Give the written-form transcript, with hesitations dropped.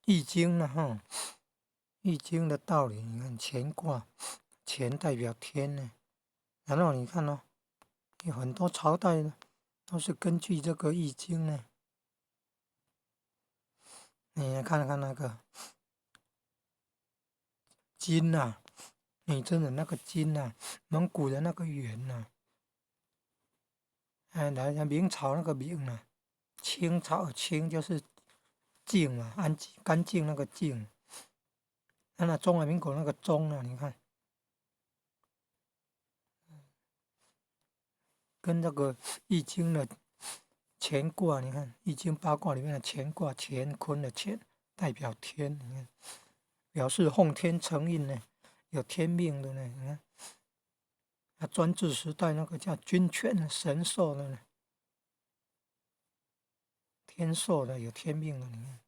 易經呢，哈，易經的道理，你看乾卦，乾代表天呢，然後你看哦，有很多朝代呢，都是根據這個易經呢。你看看那個金吶，女真的那個金吶，蒙古的那個元吶，哎，來明朝那個明啊，清朝清就是淨嘛，安靜乾淨那個淨，那中華民國那個中啊，你看，跟這個易經的乾卦，你看易經八卦裡面的乾卦，乾坤的乾代表天，你看，表示奉天承運呢，有天命的呢，你看，啊，專制時代那個叫君權神授的呢，天授的有天命的，你看。